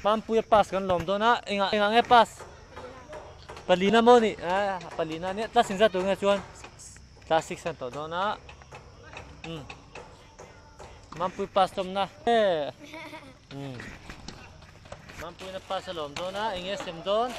Mampuia pass kan lawm dawn a engah engah nge pass palina maw ni a palina nia class engzat tur nge chuan class six an tawh dawn a umm Mampui pass tawmna e umm Mampuina pass a lawm dawn a enge sem dawn.